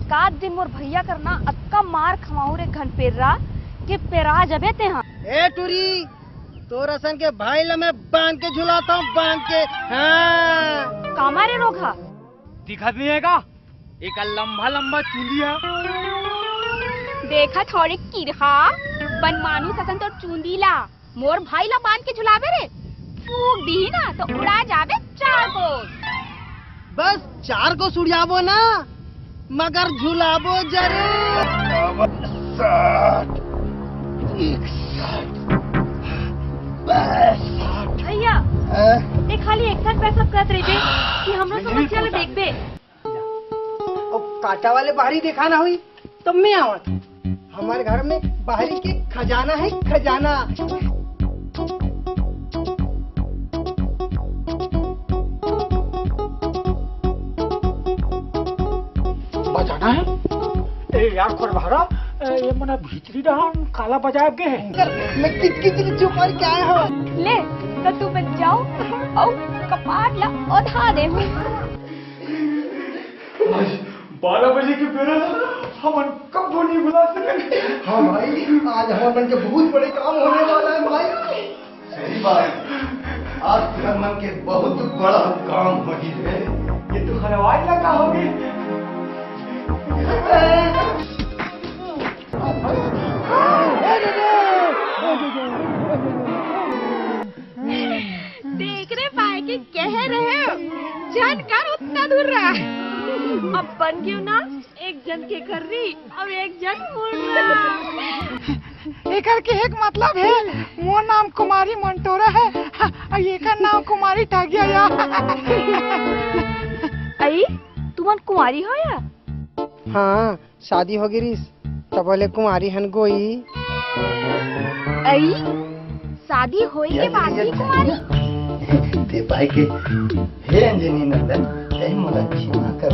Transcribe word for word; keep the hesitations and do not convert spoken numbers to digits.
एकाध दिन मोर भैया कर ना अतका मार खवाहूं रे घनपेर्रा के पेरा जबे तेहा। ए टूरी, तोर असन के भाई ला मैं बांध के झुलाता हूँ, बांध के। हाँ। कामा रे रोगहा? दिखत नहीं है का? एक लंबा लंबा चुंदी है। देखत हो रे किरहा, बनमानुस असन तोर चुंदी ला। मोर भाई ला बांध के झुलाबे रे, फूंक दिही ना तो उड़ा जाबे चार कोस। बस चार कोस उड़ियाबो ना, मगर झुलाबो जरूर। साठ, इकसठ, बासठ। भैया, हाँ? ते खाली एक साथ पैसा करत रहिबे कि हमरो समस्या ला देखबे। अउ कांटा वाले बाहरी देखा ना हुई तो मैं आवत हूँ। हमारे घर में बाहरी के खजाना है, खजाना। बजाना है? ए यार, खोरभारा, ए, ये मना भीतरी डहान काला बजाए गे है। मैं कित कित चुप करके आया हूँ। ले, तो तू बच जाओ और कपाट ला ओधा दे हूँ। आज बारह बजे के बेरा ला हमन कब्बो नहीं भुला सकन। हाँ भाई, आज हमन के बहुत बड़े काम होने वाला है भाई। सही बात, आज तो हमन के बहुत बड़ा काम होही रे। ये तो हरवाई लगा होगी। देख रे पाए के कहे रहे हो, झन कर उतना दूर रहा। अब बन गयो ना, एक झन के खर्री और एक झन मुर्रा। एकर के एक मतलब है, मोर नाम कुमारी मंटोरा है, और एकर नाम कुमारी टागिया या। अई, तुमन कुमारी हो या? हाँ, शादी हो गिरिस, तब ले कुमारी हन गोई। अई, शादी होई के बाद भी कुमारी? दे पाए के, हे अंजनी नंदन, तैं मोला क्षमा कर।